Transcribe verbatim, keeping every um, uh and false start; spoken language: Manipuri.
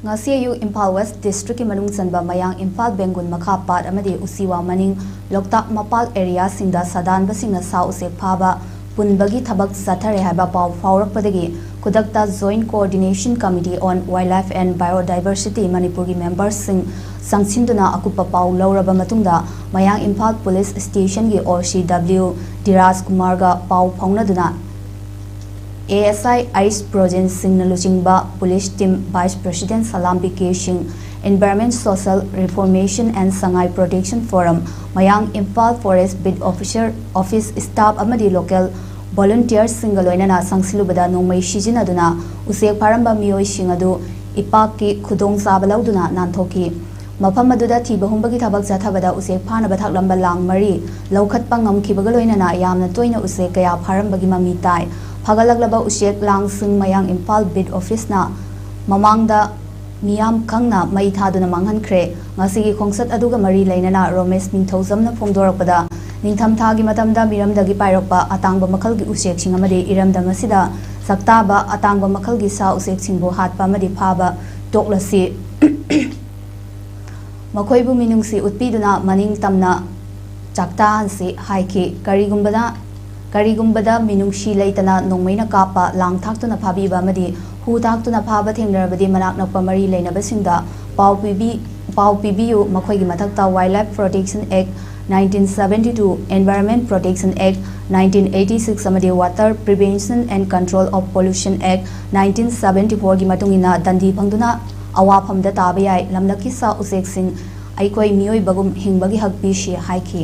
ꯉꯁꯤ ꯑꯌꯨꯛ ꯏꯝꯐꯥꯜ ꯋꯦꯁ ꯗꯤꯁꯇ꯭ꯔꯤꯛꯀꯤ ꯃꯅꯨꯡ ꯆꯟꯕ ꯃꯌꯥꯡ ꯏꯝꯐꯥꯜ ꯕꯦꯡꯒꯨꯜ ꯃꯈꯥ ꯄꯥꯠ ꯑꯃꯗꯤ ꯎꯆꯤꯋꯥ ꯃꯅꯤꯡ ꯂꯣꯛꯇꯥꯛ ꯃꯄꯥꯜ ꯑꯦꯔꯤꯌꯥꯁꯤꯡꯗ ꯁꯥꯗꯥꯟꯕꯁꯤꯡꯅ ꯁꯥ ꯎꯆꯦꯛ ꯐꯥꯕ ꯄꯨꯟꯕꯒꯤ ꯊꯕꯛ ꯆꯠꯊꯔꯦ ꯍꯥꯏꯕ ꯄꯥꯎ ꯐꯥꯎꯔꯛꯄꯗꯒꯤ ꯈꯨꯗꯛꯇ Joint Coordination Committee on Wildlife and Biodiversity ꯃꯅꯤꯄꯨꯔꯒꯤ ꯃꯦꯝꯕꯔꯁꯤꯡ ꯆꯪꯁꯤꯟꯗꯨꯅ ꯑꯀꯨꯞꯄ ꯄꯥꯎ ꯂꯧꯔꯕ ꯃꯇꯨꯡꯗ ꯃꯌꯥꯡ ꯏꯝꯐꯥꯜ ꯄꯨꯂꯤꯁ ꯁ꯭ꯇꯦꯁꯟꯒꯤ ꯑꯣ ꯁꯤ ꯗꯕ꯭ꯂꯤꯎ ꯙꯤꯔꯥꯖ ꯀꯨꯃꯥꯔꯒ ꯄꯥꯎ ꯐꯥꯎꯅꯗꯨꯅ ꯑꯦ ꯑꯦꯁ ꯑꯥꯏ ꯑꯩꯆ ꯄ꯭ꯔꯣꯖꯦꯟ ꯁꯤꯡꯅ ꯂꯨꯆꯤꯡꯕ ꯄꯨꯂꯤꯁ ꯇꯤꯝ ꯚꯥꯏꯁ ꯄ꯭ꯔꯦꯁꯤꯗꯦꯟꯠ ꯁꯂꯥꯝ ꯕꯤ ꯀꯦ ꯁꯤꯡ, Environment Social Reformation and Sangai Protection Forum, ꯃꯌꯥꯡ ꯏꯝꯐꯥꯜ ꯐꯣꯔꯦꯁ ꯕꯤꯠ ꯑꯣꯐꯤꯁꯔ, ꯑꯣꯐꯤꯁ ꯁ꯭ꯇꯥꯐ ꯑꯃꯗꯤ ꯂꯣꯀꯦꯜ ꯚꯣꯂꯨꯟꯇꯤꯌꯔꯁꯤꯡꯒ ꯂꯣꯏꯅꯅ ꯁꯪꯁꯤꯜꯂꯨꯕꯗ ꯅꯣꯡꯃꯩ ꯁꯤꯖꯤꯟꯅꯗꯨꯅ ꯎꯆꯦꯛ ꯐꯥꯔꯝꯕ ꯃꯤꯑꯣꯏꯁꯤꯡ ꯑꯗꯨ ꯏꯄꯥꯛꯀꯤ ꯈꯨꯗꯣꯡꯆꯥꯕ ꯂꯧꯗꯨꯅ ꯅꯥꯟꯊꯣꯛꯈꯤ꯫ ꯃꯐꯝ ꯑꯗꯨꯗ ꯊꯤꯕ ꯍꯨꯝꯕꯒꯤ ꯊꯕꯛ ꯆꯠꯊꯕꯗ ꯎꯆꯦꯛ ꯐꯥꯅꯕ ꯊꯥꯛꯂꯝꯕ ꯂꯥꯡ ꯃꯔꯤ ꯂꯧꯈꯠꯄ ꯉꯝꯈꯤꯕꯒ ꯂꯣꯏꯅꯅ ꯌꯥꯝꯅ ꯇꯣꯏꯅ ꯎꯆꯦꯛ ꯀꯌꯥ ꯐꯥꯔꯝꯕꯒꯤ ꯃꯃꯤ ꯇꯥꯏ꯫ ꯐꯒꯠꯂꯛꯂꯕ ꯎꯆꯦꯛ ꯂꯥꯡꯁꯤꯡ ꯃꯌꯥꯡ ꯏꯝꯐꯥꯜ ꯕꯤꯠ ꯑꯣꯐꯤꯁꯅ ꯃꯃꯥꯡꯗ ꯃꯤꯌꯥꯝ ꯈꯪꯅ ꯃꯩ ꯊꯥꯗꯨꯅ ꯃꯥꯡꯍꯟꯈ꯭ꯔꯦ꯫ ꯉꯁꯤꯒꯤ ꯈꯣꯡꯆꯠ ꯑꯗꯨꯒ ꯃꯔꯤ ꯂꯩꯅꯅ ꯔꯣꯃꯦꯁ ꯅꯤꯡꯊꯧꯖꯝꯅ ꯐꯣꯡꯗꯣꯔꯛꯄꯗ, ꯅꯤꯡꯊꯝꯊꯥꯒꯤ ꯃꯇꯝꯗ ꯃꯤꯔꯝꯗꯒꯤ ꯄꯥꯏꯔꯛꯄ ꯑꯇꯥꯡꯕ ꯃꯈꯜꯒꯤ ꯎꯆꯦꯛꯁꯤꯡ ꯑꯃꯗꯤ ꯏꯔꯝꯗꯝ ꯑꯁꯤꯗ ꯁꯛꯇꯥꯕ ꯑꯇꯥꯡꯕ ꯃꯈꯜꯒꯤ ꯁꯥ ꯎꯆꯦꯛꯁꯤꯡꯕꯨ ꯍꯥꯠꯄ ꯑꯃꯗꯤ ꯐꯥꯕ ꯇꯣꯛꯂꯁꯤ꯫ ꯃꯈꯣꯏꯕꯨ ꯃꯤꯅꯨꯡꯁꯤ ꯎꯠꯄꯤꯗꯨꯅ ꯃꯅꯤꯡ ꯇꯝꯅ ꯆꯥꯛꯇꯥꯍꯟꯁꯤ ꯍꯥꯏꯈꯤ꯫ ꯀꯔꯤꯒꯨꯝꯕꯅ, ꯀꯔꯤꯒꯨꯝꯕꯗ ꯃꯤꯅꯨꯡꯁꯤ ꯂꯩꯇꯅ ꯅꯣꯡꯃꯩꯅ ꯀꯥꯞꯄ, ꯂꯥꯡ ꯊꯥꯛꯇꯨꯅ ꯐꯥꯕꯤꯕ ꯑꯃꯗꯤ ꯍꯨ ꯊꯥꯛꯇꯨꯅ ꯐꯥꯕ ꯊꯦꯡꯅꯔꯕꯗꯤ ꯃꯅꯥꯛ ꯅꯛꯄ ꯃꯔꯤ ꯂꯩꯅꯕꯁꯤꯡꯗ ꯄꯥꯎ ꯄꯤꯕꯤ-, ꯄꯥꯎ ꯄꯤꯕꯤꯌꯨ꯫ ꯃꯈꯣꯏꯒꯤ ꯃꯊꯛꯇ Wildlife Protection Act nineteen seventy two, Environment Protection Act nineteen eighty six ꯑꯃꯗꯤ Water Prevention and Control of Pollution Act nineteen seventy four ꯒꯤ ꯃꯇꯨꯡ ꯏꯟꯅ ꯗꯟꯗꯤ ꯐꯪꯗꯨꯅ ꯑꯋꯥꯐꯝꯗ ꯇꯥꯕ ꯌꯥꯏ꯫ ꯂꯝꯂꯛꯀꯤ ꯁꯥ ꯎꯆꯦꯛꯁꯤꯡ ꯑꯩꯈꯣꯏ ꯃꯤꯑꯣꯏꯕꯒꯨꯝ ꯍꯤꯡꯕꯒꯤ ꯍꯛ ꯄꯤꯁꯤ ꯍꯥꯏꯈꯤ꯫